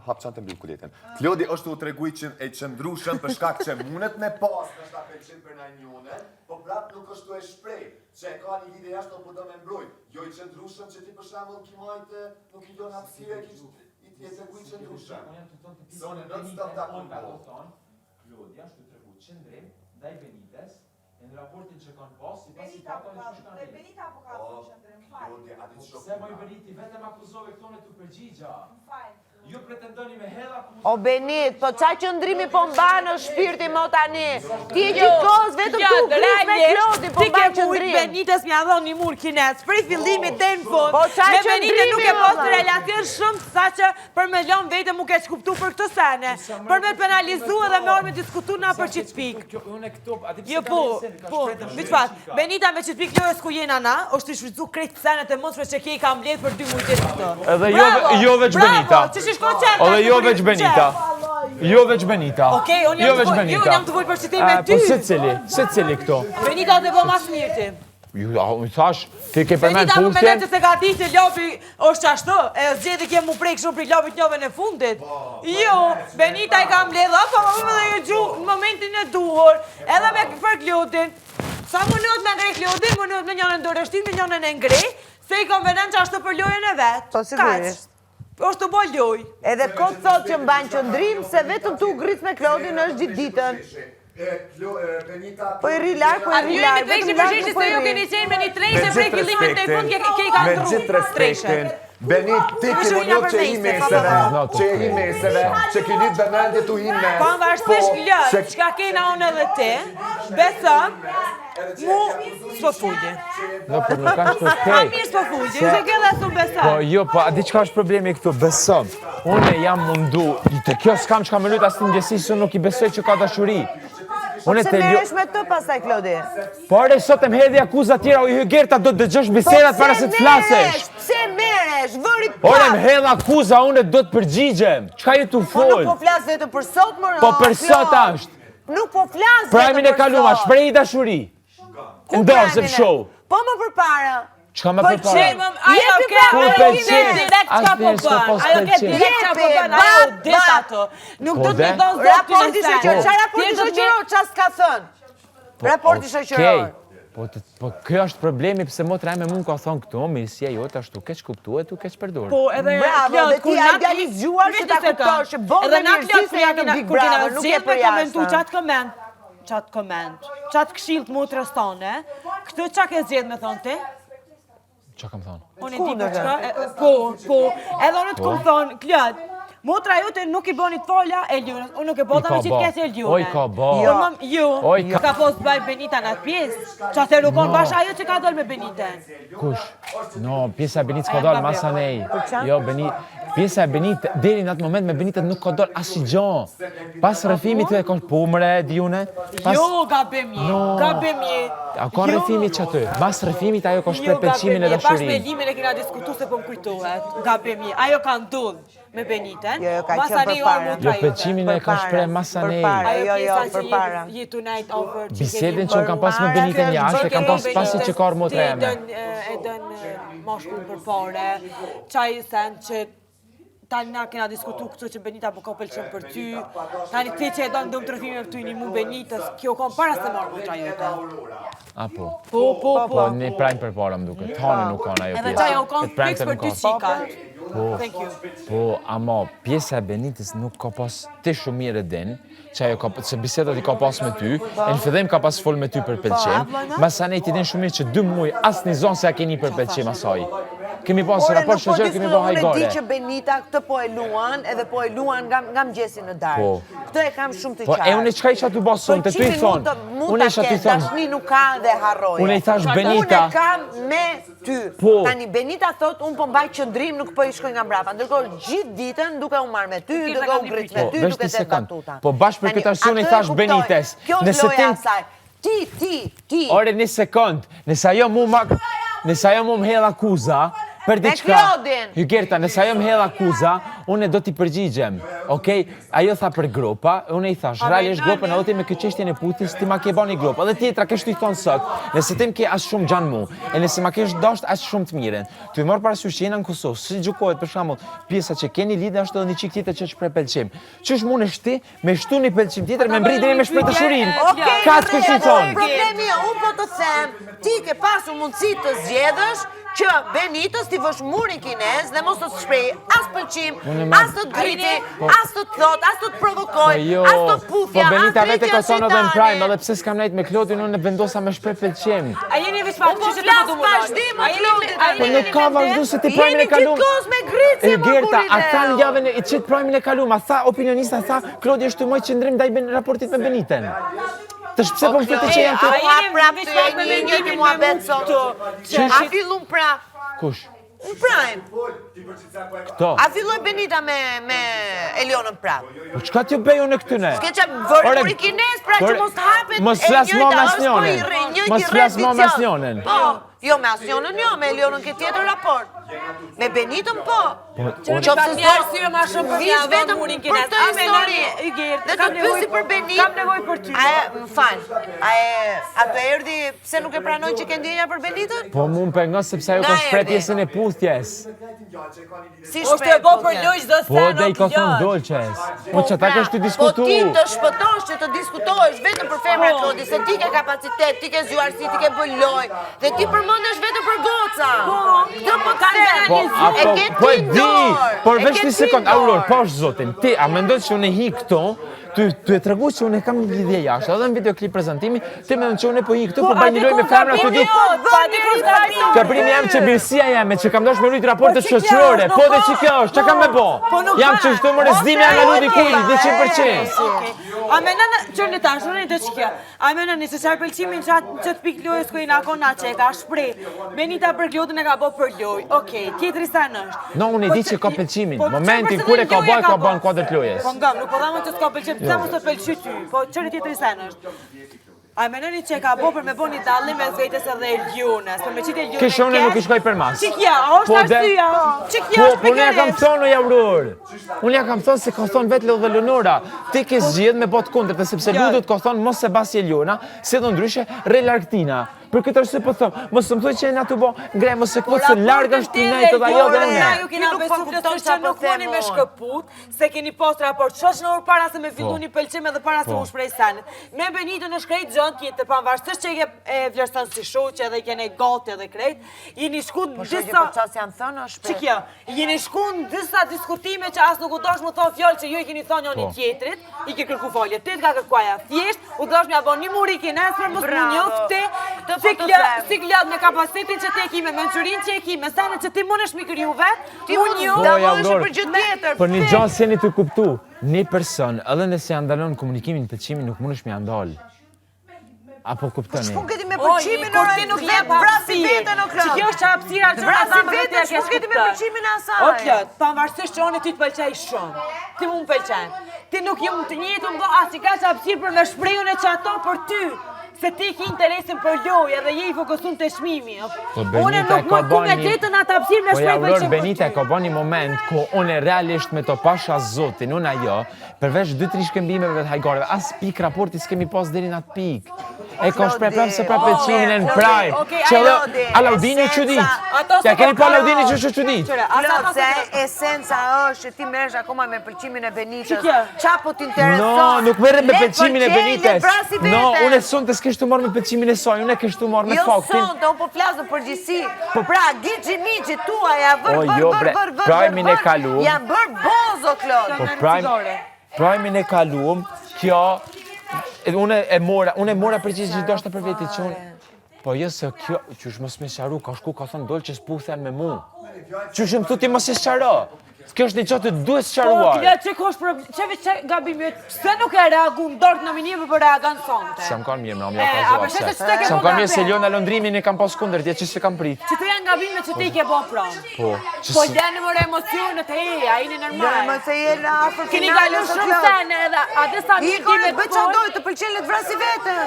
Hap çantën mbyll kuletën. Klodi është u tregu i qën, e qëndrueshëm për shkak që mundet me pas ndoshta pëlqim për ndonjënën, po prap nuk është tu e shpreh që e ka një lidhje jashtë po do me mbrojt. Jo i qëndrueshëm që ti për shembull ki majt nuk i lon hapësirë, ki i i tregu i qëndrueshëm. Se unë non stop ta kom bo. Klodi është të tregu qëndrim ndaj Benites në raportin që kanë pas sipas situatave që kanë rritur. Benita po ka Po, qëndrim, fal. Klodi, a di ç'është Pse moj Beniti vetëm akuzove këto në të përgjigja. Fal. Ju pretendoni me hedh akuzë. O Benit, po qa qëndrimi po mban në shpirti mo tani? Ti e gjithë kohës vetëm tu gris me Klodi, po Ti ke mban mujt qëndrim. Benitës m'ja dhon një mur kinez, prej fillimit deri në fund. Po, qa Me Benitën nuk e qëndrimi, pas valla? relacion shumë sa që për me lënë vete mu keq kuptu për këtë sene, për me penalizu edhe me orë me diskutu na për qitë pikë. Kjo unë këto, a di pse Jo kam po, rëndësi, ka po, shprehë veç pak, Benita me qitë pikë lojës ku jena na, është i shfrytzu krejt senet e mundshme që ke i ka mbledh për dy muaj ditë këtë. Edhe jo Bravo, jo veç bravo, Benita. Që që shko qenë, Edhe jo veç Benita. Jo veç Benita. Okej, unë jam Jo të veç fol- jo, Benita. unë jam të fol për qytet me A, ty. Po se cili, se cili këto. Benita dhe bo mas mirë ti. Ju, a, unë thash, ti ke përmend Benita më mendon puthjen. që se ka ditë që lopi është ashtu, e zgjedhi ke mu prek shumë prej lopit njovën e fundit. Jo, Benita i ka mbledh, apo më më dhe ju gju në momentin e duhur, edhe me për Klodin. Sa mundohet me ngre Klodin, mundohet me njënën dorështim, me njënën e ngre, se i konvenant që ashtu për lojën e vet. Po, sigurisht. Kaq. Është të bo lojë. Edhe kot thot që mban qëndrim, se vetëm tu gris me Klodin është gjithë ditën. Benita Po i rri larg, po i A rri ju jemi larg, treshe vetëm për larg sheshi nuk po se i ju rri. keni qenë me një treshe Me prej gjithë fillimit deri në fund ke respektin, ke i ka me ndru. gjithë respektin, Benit, ti Kemi ke shumë mundu nga që i përmejse, meseve, pa, pa. që i meseve, që ki lyt vëmendje tu i mes. Pavarësisht po, Klod, që- çka kena unë edhe ti, beson, mu s'po fulje. Jo, po nuk është Ma okej. mirë s'po fulje, se ke dhe s'u beson. Po jo, po a di çka është problemi këtu? Beson. Unë jam mundu, te kjo s'kam çka më lut as të ndjesi se unë nuk i besoj që ka dashuri. Unë Pse te ljo... merresh me të pastaj Klodi? Po ore sot e më hedhi akuza tjera, o Hygerta do të dëgjosh bisedat para se të flasësh. Po Pse merresh? Vëri Ore prap. më hedh akuza, unë do të përgjigjem. Çka je tu Po nuk fol? po flas vetëm për sot, më Po për sot është. Nuk po flas vetëm Prime-in e për kaluma, sot. shprehi dashuri. Ku Ndosë prime-in e- show. Po më përpara. Çka më përpara? Pëlqen, ajo Jepi ke pra, Ku ajo ke pëlqen? direkt çka po Asnjëherë s'ka bën. pas Ajo ke pëlqen. direkt çka po Jepi, bën, ajo bat, dit bat. ato. Nuk Po do të dhe? të dhon zot ty Raporti në sen. shoqëror, çfarë raporti Thjesht do të shoqëror, çfarë s'ka thënë? Raporti shoqëror. Okej. Po, të, po kjo është problemi pse motra ime mu ka thonë këto, mirësia jote ashtu keq kuptuar, tu keq përdor. Po, edhe Bravo, Klod, dhe kur ti na idealizuar që Veç ta një sekond. kuptosh që bon Edhe me na mirësi Klod, se kur ja janë në kena- Big kur kena Brother, nuk e zgjedh me komentu përjashta. qatë koment, qatë koment, qatë këshill të motrës tonë, këtë qa ke zgjedh me thonë ti? Çka kam thonë? Unë e di për çka, e- po, po, edhe unë të kum thonë, Klod, motra jote nuk i bëni të folja e Elionës, unë nuk e bota I ka me qitë ba. keq Elionën. Oj, ka ba. Jo. Unë më- jo, Oj, ka- ka pos të bëj Benita në atë pjesë, që atëherë u konë bash ajo që ka dalë me Benitën. Kush? No, pjesa e Benicë ka Ajo dalë ka masa nej. Jo, Beni... Pjesa e Benit, deri në atë moment me Benitën nuk ka dal asnjë gjë. Pas rrëfimit të e ka po mre di une. Pas Jo, gabim je, No. gabim je. A ka Jo. rrëfimi që aty? Mas rrëfimit ajo ka Jo, shpreh pëlqimin e gabim je, Bashkë me dashurinë. Limin e kena diskutu se po më kujtohet. Gabim je. Ajo ka ndodh me Beniten. Jo, jo, ka mas qenë anej përpara. orë motra Jo, pëlqimin e ka shpreh masanej. Përpara, Ajo jo, jo, pjesa që përpara. je, je tonight over. që Bisedën keni që unë kam pas me Përpara, Benitën kjo jashtë, e kam pas Që pasi që ka ardhur motra ti jeme. E dën, e dën mashkull për pare, qaj sen që tani na kena diskutu këtu që Benita po ka pëlqen për ty, tani ti që e don dëm trofime për ty një mu Benitës, kjo kam para se marrë motra jote. Apo. Po, po, po. Po, një prajmë përpara më duket. Hane nuk kanë ajo Edhe pjesë. qaj u kon Këtë premte fiks për nuk dy ka. qikat. Po. Thank you. Po, ama pjesa e Benitës nuk ka pas ti shumë mirë e din, që ajo ka, se bisedat i ka pas me ty, e në fillim ka pas fol me ty për pëlqim, masanej ti din shumë mirë që dy muaj asnjë zonë se a keni për pëlqim asaj. Kemi pas Ore, raport nuk po shoqëror, kemi diskutoj, bë unë e di hajgare. që Benita këtë po e luan, edhe po e luan nga, nga mëngjesi në darkë. Po. Këtë e kam shumë të Po qartë. e unë çka isha tu bë sonte, tu i Pëlqimin thon. mund të- mund Unë ta isha tu i ketë, thon. Dashni nuk ka dhe harroje. Unë i thash Unë Benita. e kam me ty. Po. Tani Benita thot, unë po mbaj qëndrim, nuk po i shkoj nga mbrapa. Ndërkohë gjithë ditën duke u marrë me ty, duke u ngrit me Po, ty, vesh duke ti të sekond. batuta. Po, bash për Tani, këtë arsye unë i atë e thash kuptoj. Benites, Kjo është nëse loja ti- asaj. Ti, ti, ti. Ore një sekond, nëse ajo mu ma nëse ajo mu më hedh akuza për Me diçka. Klodin. Hygerta, nëse ajo më hedh akuza, unë do t'i përgjigjem. Okej, ajo tha për gropa, unë i thash, realisht gropën edhe ti me këtë çështjen e puthjes ti ma ke bani gropë. Edhe tjetra kesh ti thon sot, nëse ti më ke aq shumë xhan mu, e nëse ma kesh dasht aq shumë të mirën, tu i marr parasysh që jena në Kosovë, si gjykohet për shembull, pjesa që keni lidhje është edhe një çik tjetër që shpreh pëlqim. Qysh mundesh ti me shtu një pëlqim tjetër me mbrit deri me shpreh dashurinë? Okej, Ka të kështu i thon. Problemi jo, unë po të them, ti ke pasur mundësi të zgjedhësh që Benitës t'i vësh murin kinez dhe mos të të shpreh as pëlqim, Unë ma- as të të griti, as të të thot, as të të provokoj, Po jo, as të puthja, po Benita as vete ka drejtja thonë edhe në prime, shejtani. edhe pse s'kam nejt me Klodin, unë vendosa me shpreh pëlqim. A jeni veç pak Unë po që të flas po du më lal? vazhdim, o A jeni- Klodi, a Po jeni nuk ka me vazhdu se ti prime Jeni e kalum. gjithkohës me grice, E më Gerta, burri a tha në dheu. javën e i qit prime e kalum, a tha opinionista, tha Klodi është të moj qëndrim ndaj ben raportit me Beniten. Të pse po më flitet që janë A të... jeni prapë veç të pak me një një mendimin me muhabet mu sot? këtu, që- A fillum prap? Kush? Në prime. Këto. A filloi Benita me me Elionën prap? Po çka t'ju bëj unë këtyne? S'ke që vëri Ore, muri kinez pra që por- mos të hapet mos e flas njëjta mo me është, po i asnjonën. rre- njëjti Mos flas mo me rreth asnjonën. Po, jo me asnjonën jo, me Elionën ke tjetër raport. Me Benitën po. unë- Qofse Një arsye ma shumë për vish t'ja dhënë vetëm murin për kinez. këtë A me histori. nani, Ygert, Dhe të kam pyesi nevojë- për Benit. Kam nevojë për ty. A e, më fal. A e, atë erdhi pse nuk e pranoi që ke ndjenja për Benitën? Po mu më pengon sepse ajo Nga ka shpreh erdhi? pjesën e puthjes. Si Është shpreh e bo për puthjen? lojë çdo Po sen, dhe i o ka thënë Klod. dolqes. Po që ta kesh të diskutu. Po ti të shpëtosh që të diskutohesh vetëm për femra Klodi, se ti ke kapacitet, ti ke zgjuarsi, ti ke bë lojë dhe ti përmendesh vetëm për goca. Po, Këtë po të them. Po, E apo, ke po e ti në di, dorë. por E veç ke një ti sekond, në Auror, dorë. po është zotin, ti, a mendon që unë e hi këto, tu, tu e tregu që unë e kam një lidhje jashtë, edhe në videoklip prezantimi, ti mendon që unë po hi këtu, po bëj një lojë me femra të dy. Po aty ku gabimi Gabrimi jam që birësia jeme, që kam dashur me rujt raportet Po që kjo shoqërore, është, po nuk dhe ka. që kjo është, çka kam me bo? Po nuk Jam ka. që shtu më rezdimi jam me ludi kujt, 100%. Okej. A me nënë, që në tash, në të qkja, a me nënë, se qarë pëlqimin që atë që të pikë lojës ku i na kona që e ka shprej, Benita për Klodin e ka bo për lojë, okej, tjetri sa në është. No, unë e Po di që- që ka pëlqimin. po që Momentin për kur e cilën ka lojë bë, e ka bë në kuadër të lojës. Po ngam, nuk po dhamë që s'ka pëlqim, pse mos të pëlqy ty, po qëri tjetri sa në është. A me nëni që e ka bo për me bo një dallim mes vetes edhe Elionës, për me qitë Elionën Kishe unë nuk i shkoj për mas. Që kja, a është Po, dhe- arsyeja? Që kja Po, është po unë ja kam pikërisht? thonë o jauror. Unë ja kam thonë se ka thonë vetë Lodhe Leonora. Ti ke zgjedh me bot kundër, sepse Jo. Ludot ka thonë mos e basi Eliona, se do ndryshe re largtina. Për këtë arsye po them, mos më thuaj që jena tu bo ngre, mos e Po kvot se larg është ti nejt edhe ajo dhe unë. Ju kena Ti nuk po besu kupton plotësisht çfarë që po nuk them mundi me unë. shkëput, se keni pas raport shoq në orë para se me fillu Po. një pëlqim edhe para se Po. u shprej senet. Me Benitën është krejt gjën tjetër, pavarësisht që e ke e vlerëson si shoqe edhe i kene gati edhe krejt, jeni shku Po shoqe, disa po çfarë janë thënë është Që kjo, jeni shku në disa diskutime që as nuk u dash më thonë fjalë që ju i keni thonë njëri Po. tjetrit, i ke kërku falje, ti të ka kërku aja thjesht, u dash m'ja bo një muri kinez për mos më Bravo. njofti, Këtë po si të klja, them. si klja me kapacitetin që ti e ki, me mençurinë që e ki, me senet që ti mundesh mi kriju vet, Ti mu mund njoh- Po, ja, dallohesh Auror. për gjë tjetër. Për një gjë s'jeni të kuptu, një person, edhe nëse ja ndalon komunikimin, pëlqimin, nuk mundesh me ja ndal. Apo kuptoni? Ç'pun keni me O, pëlqimin kur ti nuk jep vrasi hapësirë. veten o Që kjo është hapësira që Vrasi na thamë veten, vetë ç'pun keni me pëlqimin e asaj? O Klod, pavarësisht që unë ty të pëlqej shumë. Ti mu më pëlqen. Ti nuk je të njëjtën më as i ka hapësirë për me shprehun e që ato për ty. Se ti ki interesin për lojë edhe je i fokusuar te çmimi. Po Unë Benita nuk ka më ku me bën një- drejtën atë hapësirë me Po ja shpreh uror pëlqim për Benita ty. ka bën një moment ku unë realisht me të pasha zotin, unë ajo, përveç 2-3 shkëmbimeve të hajgareve, as pikë raporti s'kemi pas deri në atë pikë. E ka shpreh prapë se prapë pëlqimin në prime. Okej, Që ajo- edhe Alaudini u çudit. Ato Ja s'e keni ka pa Alaudini karo. që u çudit. Qyre, as Klod, ato se s'e esenca është që ti merresh akoma me pëlqimin e Benitës. Që kjo? Qa po t'intereson? No, nuk merret me Le pëlqimin e pëlqej, le Benites. vrasi No, veten. unë sonte s'kesh të marrë me pëlqimin e saj, unë e kesh të marrë me Jo faktin. sonte, unë po flas në përgjithësi. Pra, Gixhi Mixhi tuaja vër O, vër jo, vër bre, vër vër prime-in vër, e vër, kalum. Janë bër bozo Klod. Po prime prime-in e kalum, kjo e, unë e mora, unë e mora përgjigje që doshta për veti që unë Po jo se kjo, qysh mos me sqaru, ka shku ka thënë dolë që s'puthen me mu. Qysh më thu ti mos e sqaro. Kjo është një gjë të duhet Po, sqaruar. Klod, që ko është problem, që që gabimi yt, pse nuk e reagun dorë të nominime për reagon sonte? S'jam kanë mirë, më ja E, ka a zua për shese pse. që të ke S'jam bo kanë mirë se gabim? Leona Londrimin e kam pas kundër, dje që s'e kam prit. Që të janë gabime që ti ke bo prom. Po, që Po s- lënë more emocionet, e, a jeni Jo, normal. më se je në afër Keni finales, kalu o shumë Klod. sene edhe, atë sa mirë Iko, ti me le të bëj çfarë doj, të pëlqen le të vrasi veten.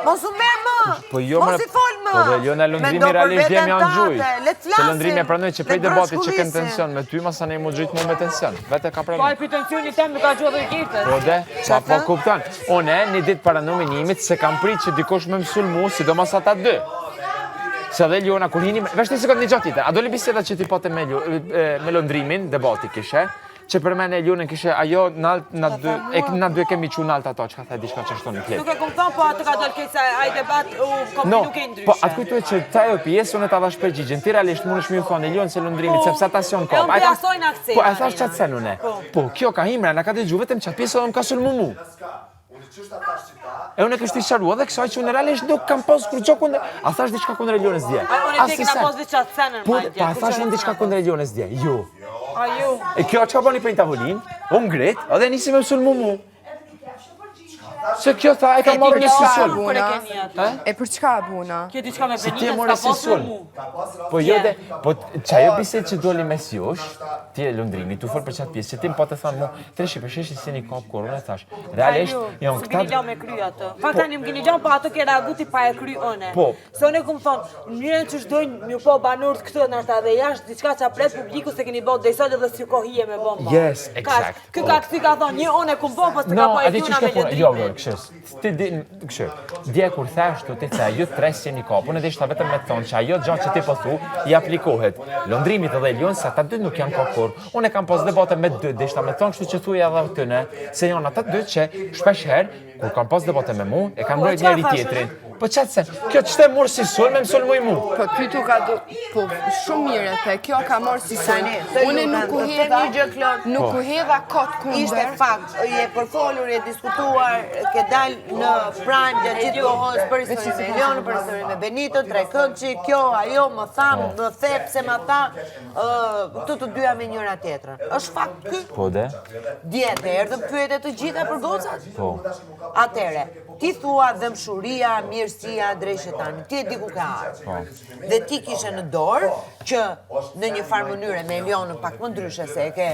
Mos u merr më. Po jo, Mos more- i fol më. Po dhe Leona Londrimi Mendo për realisht djem veten janë gjuj. tate, Le të Se flasin. Londrimi e pranoi që le prej të debatit që ken brashkullisin. tension me ty, masa ne mu gjujt mu me tension. Vete ka Po pranu. e pi tensioni tem më ka gjuhë dhe girtës. Po de, pa po kupton. Unë një ditë para nominimit se kam prit që dikush me më sulmu, sidomos ata dy. Se dhe Leona kur hini, vesh një sekond një gjatë tjetër. A doli biseda që ti pote me, Leo- e, me Londrimin, debati kishe, që për mene Leonën kishe ajo nalt, na dy, e, na dy e kemi qu nalt ato, çka tha diçka që ashtu në klip. Nuk e kom thonë, po atë ka dalë keq se ai debat u No, komplinu ke ndryshe. po atë kujtohet që ta ajo pjesë unë ta dhash përgjigjen. Ti realisht mundesh më thonë Elion se Londrimit, Po, sepse ata s'janë e kop. unë A e ka- pjasojnë akcent, Po e thash Arina. çat sen unë. Po. Po kjo ka himra, na ka dëgju vetëm çat pjesë dhe më ka sulmu mu. E unë e kështu i sqaru edhe kësaj që unë realisht nuk kam pas kur gjë kundër. A thash diçka kundër Elionës dje? Ai unë Asnjë ti kena sen. pas veç atë senën Po, madje. pa e thash unë diçka kundër Elionës dje. Jo. A ju. E kjo çka bani për një tavolinë? U ngrit, edhe nisi me sulmu mu. Se kjo tha, e ka marrë një si sulm. Kur e keni atë? E për çka buna? Kjo diçka me Si ti e Benitën, more s'ka si pas me sulm. mu. Po jo dhe, po që ajo bisedë që doli mes jush, ti e Londrimi, tu fol për qatë pjesë, që ti më po të thonë mu, treshi për sheshi si një kap kur, unë e thash, realisht, janë S'më keni këta... lënë me kry atë. Fakt tani më keni lënë, po atë ke reagu ti pa e kry une. Po. Se unë e kum thonë, në mënyrën që shdojnë mi po banorët këtë nështë edhe jashtë diçka që pret publiku se keni bërë dejsot edhe si kohije me bomba. Yes, exact. Ky ka kthy ka thonë, një unë e kum bo, po s'e ka No, po a e di që gjuna shke me puna, jo, jo, lëndrimin. kështu, ti di, kështu, dje kur thash tu, ti the, ju tre s'jeni kap, unë e deshta vetëm me të thonë që ajo gjë që ti po thu, i aplikohet Londrimit edhe Elion, se ata dy nuk janë kap kur. Unë e kam pas debate me dy, deshta me të thonë kështu që thuj edhe atyne, se janë ata dy që shpesh herë, kur kam pas debate me mu, e kam Po, mbrojt çfarë njëri thash, tjetrin. Po qatë se, kjo që te murë si sulm, e më sulmoj mu. Po ty tu ka do, po shumë mirë e the, kjo ka marrë si sulm. Tani, të Unë lutem, nuk u të them hedha, një gjë, Klod. nuk Po. u hedha kot kundër. Ishte fakt, je përfolur, je diskutuar, ke dal në prime gjatë gjithë kohës për historinë me Elionën, për historinë me Benitën, trekëndçi, kjo, ajo, më tha, më the, pse ma tha, ë, këto të dyja me njëra tjetrën. Është fakt ky? Po de, Dje të erdhën pyetje të gjitha për gocat? po. Atere, ti thua dhëmshuria, mirësia, drejshetani, ti e di ku ka ardhur. Po. Dhe ti kishe në dorë që në një farë mënyre me Elionën pak më ndryshe se e ke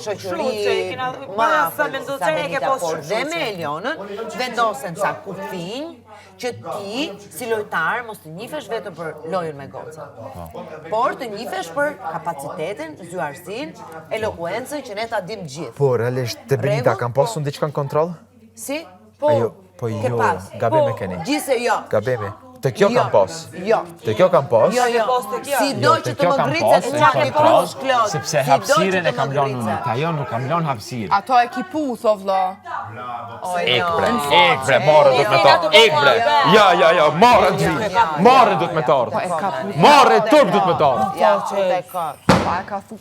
shoqëri Shuqe, i kena- më ma, sa afër mendo se sa se e ke Benita, pas por shumë dhe me shuqe. Elionën vendosen ca kufinj që ti si lojtar mos të njifesh vetëm për lojën me goca. Por të njifesh për kapacitetin, zgjuarsinë, elokuencën që ne ta dim gjithë. Po, realisht, te Benita, Rregull? kam pas unë diçka në kontroll? Si? Po. Ajo, po ke jo, pas. gabim e keni. Gjithse jo. Gabimi. Te kjo Jo, kam pas. Jo. Te kjo kam pas. Jo, jo. Pas te kjo. Si do Jo, që te të kjo më kam ngritet pas, në në çfarë kontroll, kush, Klod. sepse Si do që hapësirën të e kam më lënë unë, ngritet. te ajo nuk kam lënë hapësirë. Ato e ki puth, o vlla. Ik bre, ik bre, marrë do të me të ik bre. Ja, ja, ja, marrë të vi. Marrë do të me të Po e ka puth. Marrë turp do të me të Ja, u te kot. Po e ka thu.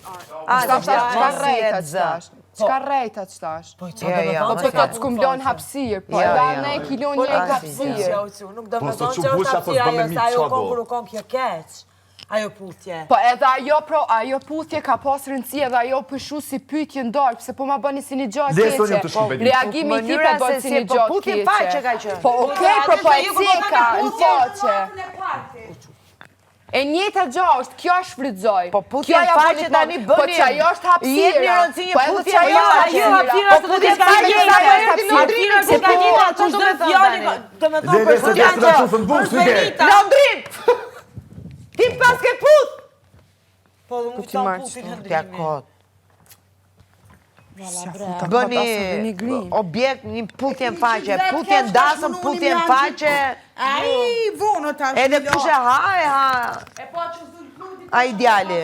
A, Çka se thash, çka mos rrejta je që tash? Çka rrejta që tash? Po Jo, jo, Po mos po je. thotë s'kum lon hapësirë, po Jo, edhe jo. ne e ki lon një hapësirë. Jo, që nuk do Po, me sot thonë që që është busha, po hapësira s'bën me jo, mi se ajo qa kon do. kur u kon kjo keq. Ajo puthje. Po edhe ajo, pro, ajo puthje ka pas rëndësi edhe ajo pëshu si pyetje ndarë, pse po ma bëni si një gjë Le keqe. sonjën të shkruaj, Benita. Reagimi i Mënyra tij po bën se si si një po gjë puthje keqe. faqe ka qenë. Po okej, pro po e ceka në faqe. E njëjta gjë është, kjo e shfrytëzoj. Po puthje Kjo ja në faqe bëni tani të- Po bëni. që ajo është hapësira. Jepni rëndësi një Po edhe puthje që ajo faqe. është Ajo hapësira Po është puthje të faqe gjitha sa hapësira herë ti Hapësira Londrimit, është ka po, gjitha, çfarë kush do do me thënë fjalë, tani? do me Le, thonë le, për se puthja desë të qufën bukë, është si ke. Benita. Londrim! Ti pas ke puth! Po dhe më fiton puthin Ja Londrimin. kot. Bëni objekt, një puthje në faqe, puthje në dasëm, puthje në faqe, Ai, vonë tash. edhe kush e ha, e ha. E po që zul Klodit. Ai djali.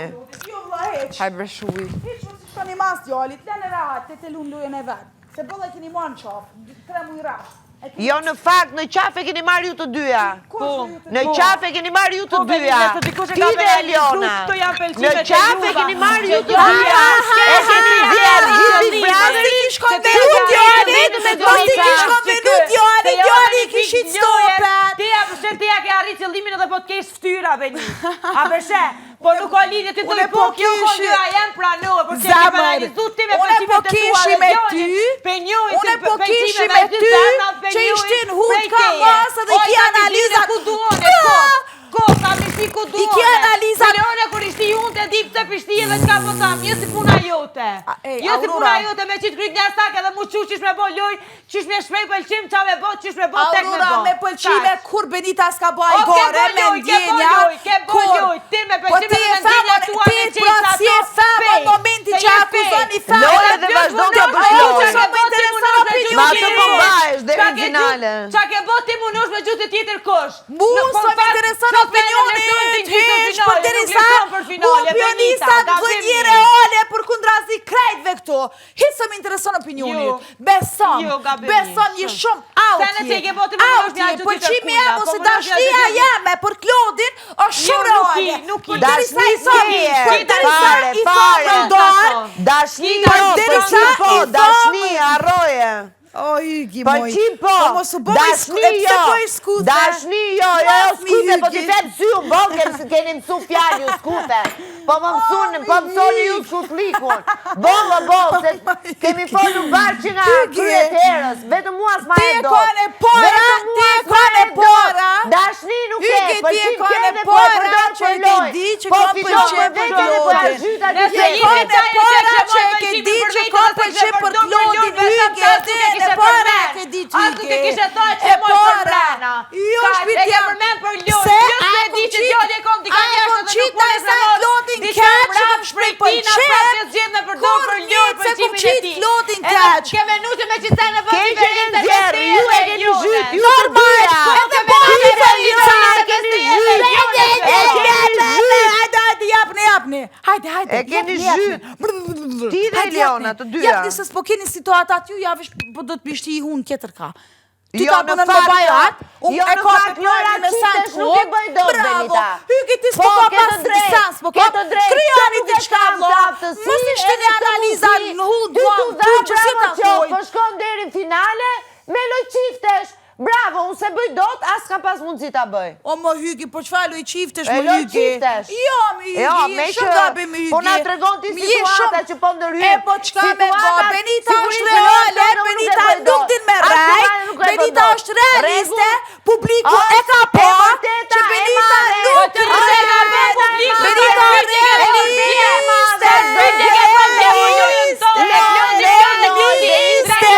Jo vlla heq. Haj bre shuj. Hiç mos i shkoni mas djalit, lënë rahat, te të lun lojën e vet. Se boll e keni marrë në qafë, tre muj rrasht. E keni Jo në fakt, në qafe keni marrë ju të dyja. kush ju të Në qafe keni marrë ju të Po, dyja. Benita, se dikush e Ti ka dhe penalizu, Eliona. këto janë pëlqimet Në e qafe juva. keni marrë ju të Që dyja. E keni nxjerrë gjithë Big Brotherin. Mos i shkon Se venu ti djalit, vetëm me mos i Benita. kish konvenu djalit, Se jo djali në kishit pikë loje, stopet. Ti ja përshe ti ja ke arrit qëllimin edhe po të kesh fytyra Beni. A përshe, po nuk ka lidhje ti Une thoj po po kjo ka kishi- lyra jem pranohe, por që ke Zemër, penalizu ti me une pëlqimet po e tua kishi dhe me djalin, ty, pe njohin une si po pëlqime kishi me me ty, ty, femrat pe që njohin ishtin hut prej ka teje. mas edhe O, i ki i ka ti analizat. ku duon e kot. Kot, ta mishti ku duon. I ki analizat. Leone kur ishti unë të di pse pishti edhe çka po tham, jo si puna jote. A, ej, Jo si puna Aurora. jote me qitë kryt një stak edhe mu qu qysh me bo loj, qysh me shprej pëlqim, qa me bo, qysh me bo, tek me Aurora bo. me pëlqime Kaq. kur Benita s'ka bo ai O, ke gore bo me loj, ke bo ndjenja. loj, ke bo kur- loj, ti me Po pëlqime ti dhe e me ndjenja femën, tua ti me pra qesh si e ato femën fej, momenti se që je akuzoni fej. femën. Lojë dhe vazhdon të bësh Ajo lojë. që sa më intereson opinioni. Ma atë po mbahesh deri në finale. Qa ke bo ti munosh me gjuhë të tjetër kush? Mu Nuk, po sa më në fakt, intereson kjo sene opinioni vlerësojnë ti gjysmë hiç finale, për nuk derisa vlerëson për mu finale, Benita, opinionistat gabim vënë je. reale për kundrazi krejtve këto. Hiç sa më intereson opinioni. Jo. Besom, Jo, gabim je, besom je shumë out Sene je. që i ke bo ti munosh Out me je. atë tjetër Pëlqimi kujna, jam po ose munosh me atë dashnia tjetër- jeme për Klodin është Jo, shumë nuk i, reale. nuk i. Për derisa i Dashni thom, s'ke, për derisa fare, i thom fare. në dorë, Dashni Për jo, derisa pëlqim po, i thom- dashni, harroje. O, Ygi, moj. Pëlqim po, Po mos u bë dashni e pse jo, po i skuthe? Dashni jo, jo, jo, Mos mi skuthe, po ti Ygi. them sy u boll, kemi keni mësu fjalë ju skuthe. Po më mësun, po mësoni ju skutlikun. Boll, o boll, se kemi folur bashkë që nga Ygi. kryet herës, vetëm mua s'ma Ti e e dot. ka në para, Vetëm mua ti e s'ma ka në e dot. para. Dashni nuk e, Ygi, ti e pëlqim ka ke në dhe po e para përdor që për e ke lojë. di që Po ka fiton pëlqim për për veten dhe po e Klodin. zhyt aty Nëse Je je ka me në çaj e para çaj që e që ke pëlqimin di për që veten ka dhe se pëlqim kishe për përdor për Klodin, lojë, vetëm Ygi, se as ti nuk e e kishe para përmend. ke di As nuk e Ygi. kishe thënë që E mos për para. brena. Jo, Ka, shpirt e ke jam. përmend për lojë, Se jo se a e di që kom djali e kom qit- dika a jashtë kom dhe nuk qit munesh ndaj me marrë. Klodin Diçka keq që mbrapsht kom shprej prej tina, pëlqim. prapë që zgjedh me përdor Kur për lojë njët se kom pëlqimin e qit tij. Klodin Edhe keq. Ke menu që me qit sene bën Keq e diferencë keni nxjerr, me ju e te keni dhe zhyt, jone. ju të Normal, dyja. edhe po Ti e dhe Eliona e e keni zhyt. E keni zhyt. Hajde, hajde, japni, japni. Hajde, hajde. E keni japni, japni. zhyt. Ti dhe Hajde, Eliona, japni. të dyja. Japni se s'po keni situatat ju, ja vesh po do të mishti i hun tjetër ka. Ti Jo, ta në punën fakt, me bajat, unë jo, e në ka fakt, me plani me lojra sen çiftesh nuk e bëj dot, Bravo, Benita. Hygi ti s'po Po, ka ke të pas drejtë, sens, po ke ka të drejtë, Krijoni nuk e diçka kam vlla. të aftësi, Mos i shtini edhe të analiza mundësi. në hud, Ty vlla, t'u dha, ty që si bravo ta qoftë, thojnë. Po shkon deri në finale me loj çiftesh. Bravo, unë se bëj dot, as kam pas mundësi ta bëj. O më hygi, po çfarë loj çiftesh E më loj hygi? çiftesh. Jo, më hygi, Jo, je me shumë që gabim më hygi. po na tregon ti Mi je situata shumë- që po ndërhyj. E po çka me bë, Situata, Benita sigurisht është që lojën reale, tonë unë nuk e Benita bëj nuk dot. din me As rrejt, finale nuk e bëj Benita dot. është realiste, Rregull publiku e është ka e pa vërteta që e Benita madhe. nuk Po të rrejt. e ka bë publiku, Benita e ka bë realiste, Vete ke bë lojën tonë, Klodi, Klodi, Klodi, realiste,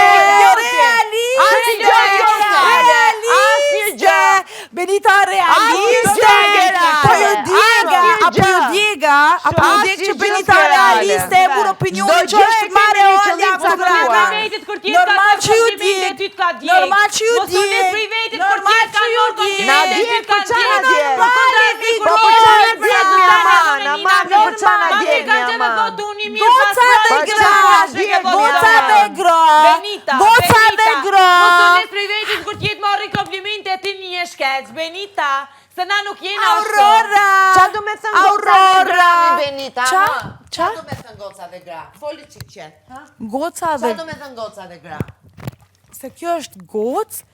Asnjë gjë realiste, Asnjë gjë. Benita realiste, Asnjë gjë po ju djega, Asnjë apo ju gjë. djega, apo ju djeg Asnjë që gjë Benita s'ke reale. realiste e vur opinionin Çdo që gjë është e kemi marrë një olja qëllim apo caktuar. grana. Privetit kur tjetë ka Normal marrë që ju komplimente, djeg, ty t'ka djeg. normal që ju Mos u nis djeg, privetit kur normal tjetë ka që ju marrë djeg. Na komplimente, ty djeg t'ka për qa na djeg. djeg? Përkundrazi, kur Po për tjetë qa ka na djeg marrë mi aman, komplimente, aman, mi për qa na Mami djeg ka mi që me aman. thotë unë i mirë Goca pas dhe prapë, gra, ke bë goca dama. dhe gra, Benita, goca dhe Benita, gra. Mos u nis privetit kur tjetë marrin komplimente ti një shkeq, Benita, se na nuk jena ashtu. Aurora! Qa do me thënë goca dhe gra, Aurora! mi Benita? Qa? ha? Qa? Qa do me thënë goca dhe gra? Foli çik qetë, ha? Goca Qa dhe... do me thënë goca dhe gra? Se kjo është gocë,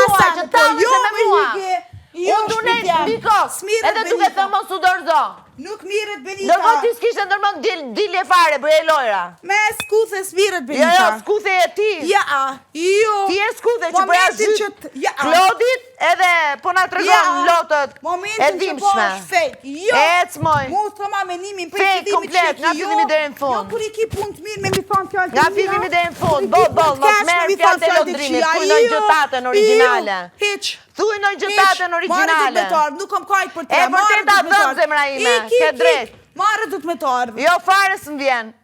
disa dua sene, që po talleshe jo me me mua. hige, jo Unë du shpirti nejt jam. mbi kokë, S'mirret edhe duke Benita. thënë mos u dorëzo. Nuk mirret Benita. Ndërkohë ti s'kishte ndërmend dil, dilje fare, bëje lojra. Me skuthe s'mirret Jo, Benita. jo, skuthe je ti. Ja, jo. Ti je skuthe që po ja Momentin zhyt që t- ja. Klodit edhe po na tregon Ja. lotët e Momentin që po dhimbshme. është fake. Jo. Ec, moj. Mu thoma menimin prej Fake, fillimit komplet, që nga ki, jo. fillimi deri në fund. Jo, kur i ki punë të mirë me mi thonë fjalë të Nga mira, fillimi deri në fund, kur i ki bo, punë bo, të mos keq, merr me mi fjalët thonë e fjalë të Londrimit, këqija, thuj ndonjë jo, gjë tatën origjinale. Jo, hiq. Thuj ndonjë gjë tatën Marrë origjinale. do të me të ardhë, nuk kom kajt për te. E vërteta dhëm, zemra ime, Ik, ik, ke ik. drejt. Marrë do të me të ardhë. Jo, fare s'më vjen.